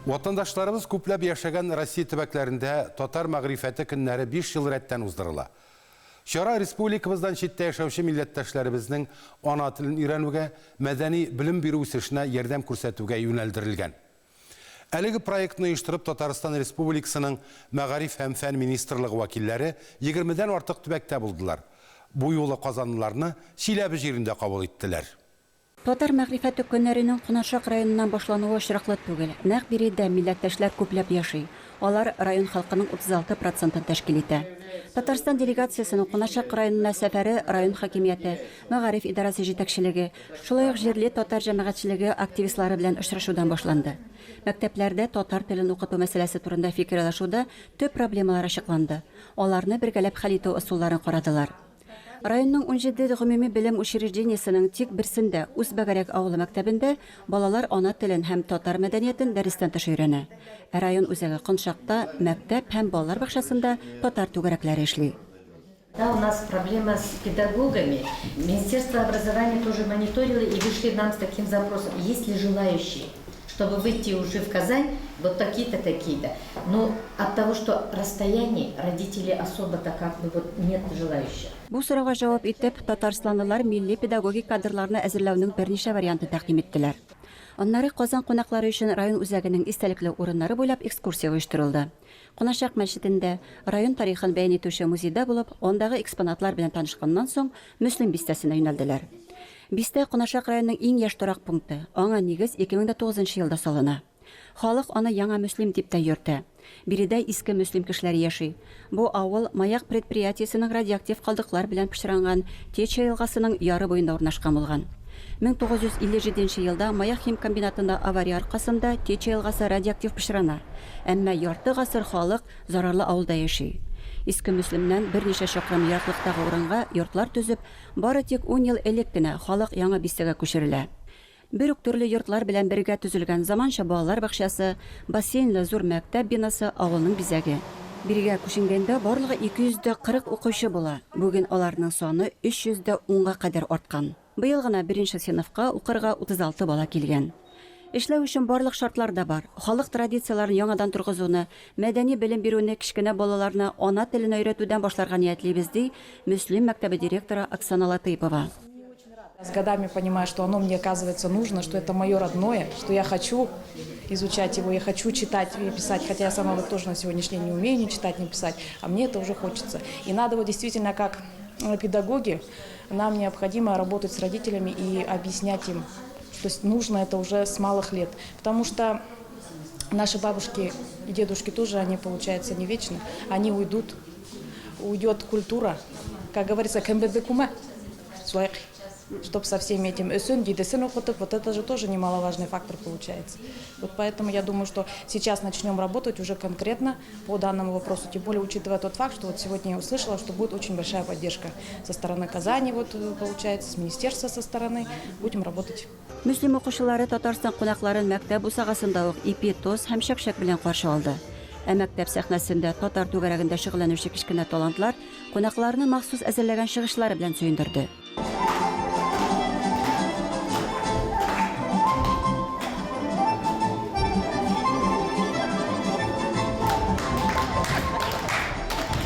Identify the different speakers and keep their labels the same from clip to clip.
Speaker 1: Ватандашларыбыз күпләп яшәгән Россия төбәкләрендә Татар мәгърифәте көннәре биш ел рәттән уздырыла. Чара республикабыздан читтә яшәүче милләттәшләребезнең ана телен өйрәнүгә, мәдәни белем бирү үсешенә ярдәм күрсәтүгә юнәлдерелгән. Әлеге проектны оештырып Татарстан Республикасының Мәгариф һәм фән министрлыгы вәкилләре егермедән артык төбәктә булдылар. Бу юлы казанлыларны Чиләбе җирендә кабул иттеләр.
Speaker 2: Татар мәгърифәте көннәренең Кунашак районыннан башлануы очраклы түгел. Нәкъ биредә милләттәшләр күпләп яши. Алар район халкының 36 процентын тәшкил итә. Татарстан делегациясенең Кунашак районына сәфәре район хакимияте, мәгариф идарәсе җитәкчелеге, шулай ук җирле татар җәмәгатьчелеге активистлары белән очрашудан башланды. Мәктәпләрдә татар телен укыту мәсьәләсе турында фикер алышуда төп проблемалар ачыкланды. Аларны бергәләп хәл итү ысулларын карадылар. Районның 17 гомуми белем учреждениесенең тик берсендә, Усть-Бәгәрәк авылы мәктәбендә балалар ана телен һәм татар мәдәниятен дәрестән тыш өйрәнә. Ә район үзәге Коншакта мәктәп һәм балалар бакчасында татар түгәрәкләре эшли.
Speaker 3: Да, у нас проблема с педагогами. Министерство образования тоже мониторило и вышли нам с таким запросом, есть ли желающие, чтобы выйти уже в Казань, вот такие-то, такие-то. Но от того, что расстояние, родители особо-то как бы вот нет желающих.
Speaker 2: Бу сорауга җавап итеп, татарстанлылар милли педагогик кадрларны әзерләүнең берничә вариантын тәкъдим иттеләр. Аннары Казан кунаклары өчен район үзәгенең истәлекле урыннары буйлап экскурсия оештырылды. Кунашак мәчетендә, район тарихын бәян итүче музейда булып, андагы экспонатлар белән танышканнан соң, Мөслим бистәсенә юнәлделәр. Бистә, Кунашак районының иң яшь торак пункты, аңа нигез 2009 нчы елда салына. Халык аны Яңа Мөслим дип тә йөртә. Биредә Иске Мөслим кешеләре яши. Бу авыл Маяк предприятиесенең радиоактив калдыклар белән пычранган Теча елгасының яры буенда урнашкан булган. 1957 нче елда Маяк химкомбинатында авария аркасында Теча елгасы радиоактив пычрана. Әмма ярты гасыр халык зарарлы авылда яши. Иске Мөслимнән берничә чакрым ераклыктагы урынга йортлар төзеп, бары тик ун ел элек кенә халык яңа бистәгә күчерелә. Бер үк төрле йортлар белән бергә төзелгән заманча балалар бакчасы, бассейнлы зур мәктәп бинасы авылның бизәге. Бирегә күченгәндә барлыгы 240 укучы була, бүген аларның саны 310 га кадәр арткан. Быел гына беренче сыйныфка укырга 36 бала килгән. Эшләү өчен барлык шартлар да бар. Халык традицияләрен яңадан торгызуны, мәдәни белем бирүне кечкенә балаларны ана теленә өйрәтүдән башларга ниятлибез, ди Мөслим мәктәбе директоры Оксана Латыйпова.
Speaker 4: С годами понимаю, что оно мне, оказывается, нужно, что это мое родное, что я хочу изучать его, я хочу читать и писать, хотя я сама вот тоже на сегодняшний день не умею ни читать, ни писать, а мне это уже хочется. И надо вот действительно, как э, педагоги, нам необходимо работать с родителями и объяснять им, что нужно это уже с малых лет. Потому что наши бабушки и дедушки тоже, они, получается, не вечны. Они уйдут, уйдет культура. Как говорится, кембедекума. Чтобы со всеми этим өсен, дидесен укытып, вот это же тоже немаловажный фактор получается. Вот поэтому я думаю, что сейчас начнем работать уже конкретно по данному вопросу, тем более учитывая тот факт, что вот сегодня я услышала, что будет очень большая поддержка со стороны Казани, вот э, получается, с министерства со стороны, будем работать.
Speaker 2: Мөслим укучылары Татарстан кунакларын мәктәп бусагасында ук ипи, тоз һәм чәкчәк белән каршы алды. Ә мәктәп сәхнәсендә татар түгәрәгендә шөгыльләнүче кечкенә талантлар кунакларны махсус әзерләгән чыгышлары белән сөендерде.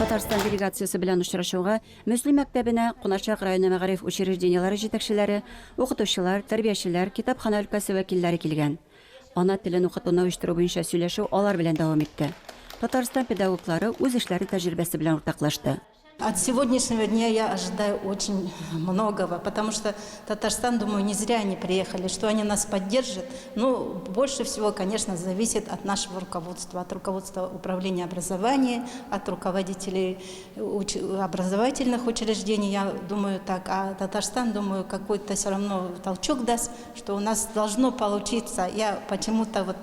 Speaker 2: Татарстан делегациясе белән очрашуга Мөслим мәктәбенә Кунашак районы мәгариф учреждениеләре җитәкчеләре, укытучылар, тәрбиячеләр, китапханә өлкәсе вәкилләре килгән. Ана телен укытуны оештыру буенча сөйләшү алар белән дәвам итте. Татарстан педагоглары үз эшләре тәҗрибәсе белән уртаклашты.
Speaker 5: От сегодняшнего дня я ожидаю очень многого, потому что Татарстан, думаю, не зря они приехали, что они нас поддержат. Ну, больше всего, конечно, зависит от нашего руководства, от руководства управления образования, от руководителей образовательных учреждений, я думаю так. А Татарстан, думаю, какой-то все равно толчок даст, что у нас должно получиться. Я почему-то вот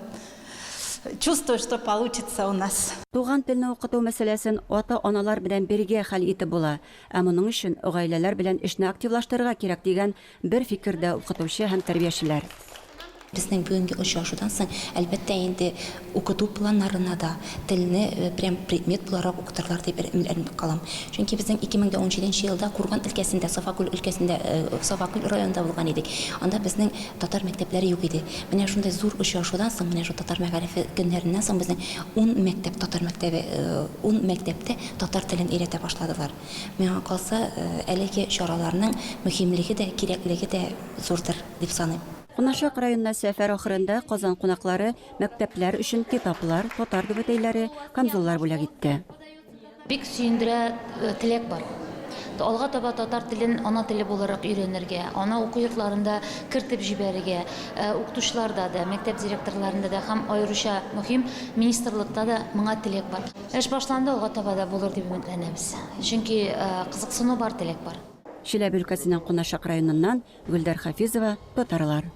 Speaker 5: чувствую, что получится у нас.
Speaker 2: Туган телне укыту мәсьәләсен ата-аналар белән бергә хәл итеп була, ә моның өчен гаиләләр белән эшне активлаштырырга кирәк, дигән бер фикердә укытучы һәм тәрбиячеләр.
Speaker 6: Безнең бүгенге очрашудан соң, әлбәттә инде, укыту планнарына да телне прям предмет буларак укытырлар дип өметләнеп калам. Чөнки безнең 2017 нче елда Курган өлкәсендә, Сафакүл өлкәсендә, Сафакүл районында булган идек. Анда безнең татар мәктәпләре юк иде. Менә шундый зур очрашудан соң, менә шул татар мәгарифе көннәреннән соң безнең ун мәктәп татар мәктәбе, ун мәктәптә татар телен өйрәтә башладылар. Миңа калса, әлеге чараларның мөһимлеге дә, кирәклеге дә зурдыр дип саныйм.
Speaker 2: Кунашак районына сәфәр ахырында Казан кунаклары мәктәпләр өчен китаплар, татар түбәтәйләре, камзуллар бүләк итте.
Speaker 7: Бик сөендерә, теләк бар. Алга таба татар телен ана теле буларак өйрәнергә, аны уку йортларында кертеп җибәрергә, укытучыларда да, мәктәп директорларында да һәм аеруча мөһим, министрлыкта да моңа теләк бар. Эш башланды, алга таба да булыр дип өметләнәбез. Чөнки кызыксыну бар, теләк бар.
Speaker 2: Чиләбе өлкәсенең Кунашак районыннан Гөлдәр Хафизова, Татарлар.